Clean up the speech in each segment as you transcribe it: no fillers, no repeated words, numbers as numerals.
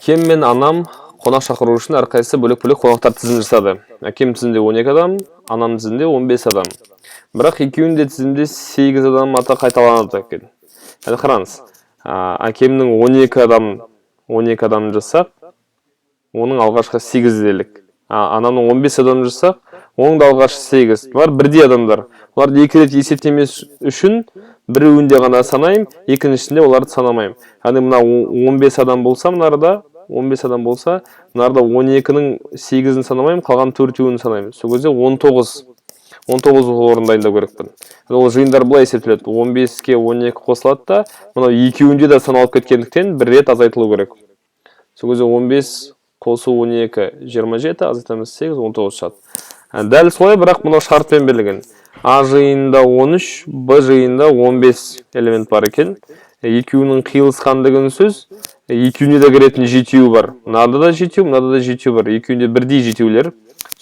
Әкем мен анам қонақ шақыру үшін әрқайсысы бөлек-бөлек қонақтар тізімін жасады. Әкем тізімінде 12 адам, анам тізімінде 15 адам. Бірақ екеуінің де тізімінде 8 адам аты қайталанады екен. Енді қараңыз, әкемнің 12 адам, 12 адам жасақ, оның алғашқы 8 делік. Анамның 15 адам жасақ, оның да алғашқы 8. Бұлар бірдей адамдар. Оларды екі рет есептемес үшін біреуінде ғана санаймын, екіншісінде оларды санамаймын. Яғни мына 15 адам болса, мынарда 15 адам болса, мынарда 12-нің 8-ін санамаймын, қалған 4-уін санаймын. Сол кезде 19 орын дайындау керекпін. Ол жиындар былай есептеледі. 15-ке 12 қосылады да, мынау екеуінде де саналып кеткендіктен бір рет азайтылу керек. Сол кезде 15 қосу 12, 27, азайтамыз 8, 19 шығады. Дәл солай, бірақ мынау шартпен берілген. А жиынында 13, Б жиынында 15 элемент бар екен. Екеуінің қиылысқан деген сөз, екеуіне де кіретін жетеуі бар. Мынада да жетеу, мынада да жетеу бар. Екеуінде бірдей жетеулер.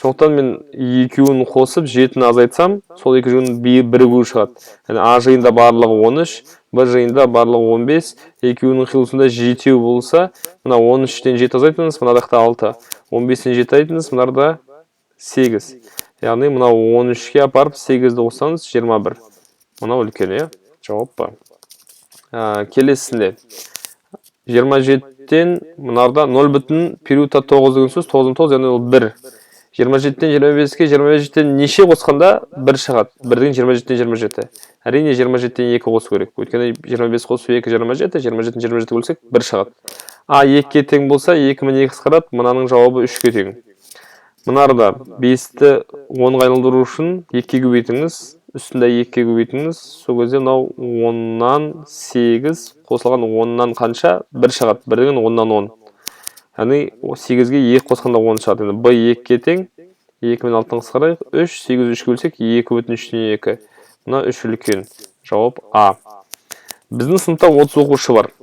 Сондықтан мен екеуін қосып жетіні азайтсам, сол екі жиынның бірігуі шығады. Яғни А жиында барлығы 13, Б жиында барлығы 15, екеуінің қиылысында жетеу болса, мына 13-тен 7 азайтыңыз, мына жақта 6. 15-тен 7 азайтыңыз, мынарда 8. Яғни мынау 13-ке апарып 8-ді қоссаңыз 21. Мынау үлкен, иә? Жауап Б. Келесісінде 27-тен мынарда нөл бүтін периодта тоғыз деген сөз, тоғыздан тоғыз, яғни ол 1. 27-тен 25-ке 27-тен неше қосқанда 1 шығады? 1-ден 27-тен 27. Әрине 27-тен 2 қосу керек. Өйткені 25 қосу 2 27, 27-тен 27 бөлсек 1 шығады. А 2-ге тең болса, 2 мен 2 қысқарады, мынаның жауабы 3-ке тең. Мынарда 5-ті 10-ға айналдыру үшін 2-ге көбейтіңіз, үстінде 2-ге көбейтіңіз, сол кезде мынау 10-нан 8 қосылған 10-нан қанша? 1 шығады. 1 деген 10-нан 10. Яғни 8-ге 2 қосқанда 10 шығады. Енді Б 2-ге тең, 2 мен 6-ны қысқарайық, 3, 8 3-ке бөлсек, 2 бүтін үштен 2. Мына 3 үлкен. Жауап А. Біздің сыныпта 30 оқушы бар.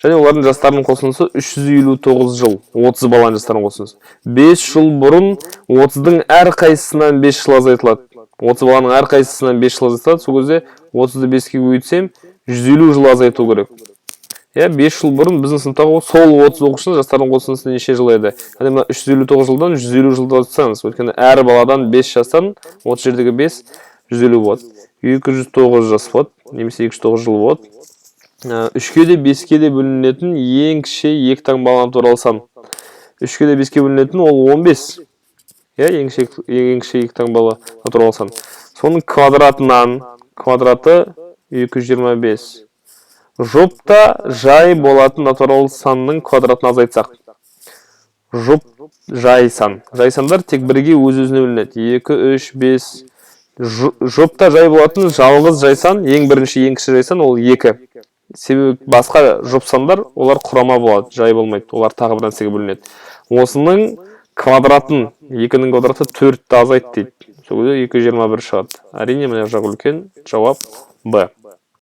Және олардың жастарының қосындысы 359 жыл. 30 баланың жастарының қосындысы. 5 жыл бұрын 30-дың әрқайсысынан 5 жыл азайтылады. 30 баланың әрқайсысынан 5 жыл азайтылады. Сол кезде 30-ды 5-ке көбейтсем, 150 жыл азайту керек. Иә, 5 жыл бұрын біздің сыныптағы сол 30 оқушының жастарының қосындысы неше жыл еді? Яғни мына 359 жылдан 150 жылды азайтсаңыз, өйткені әр баладан 5 жастан 30 жердегі 5 150 болады. 209 жас болады, немесе 209 жыл болады. 3-ке де 5-ке де бөлінетін ең кіші екі таңбалы туралы сан. 3-ке де 5-ке бөлінетін ол 15. Иә, ең кіші екі таңбалы туралы сан. Соның квадратынан, квадраты 225. Жұпта жай болатын натурал санның квадратын азайтсақ. Жұп жай сан. Жай сандар тек бірге өз-өзіне бөлінеді. 2, 3, 5. Жұпта жай болатын жалғыз жай сан, ең бірінші ең кіші жай сан ол 2. Себебі басқа жұп сандар олар құрама болады, жай болмайды. Олар тағы бір нәрсеге бөлінеді. Осының квадратын, 2-нің квадраты 4-ті азайт дейді. Сол кезде 221 шығады. Әрине, мына жақ үлкен, жауап Б.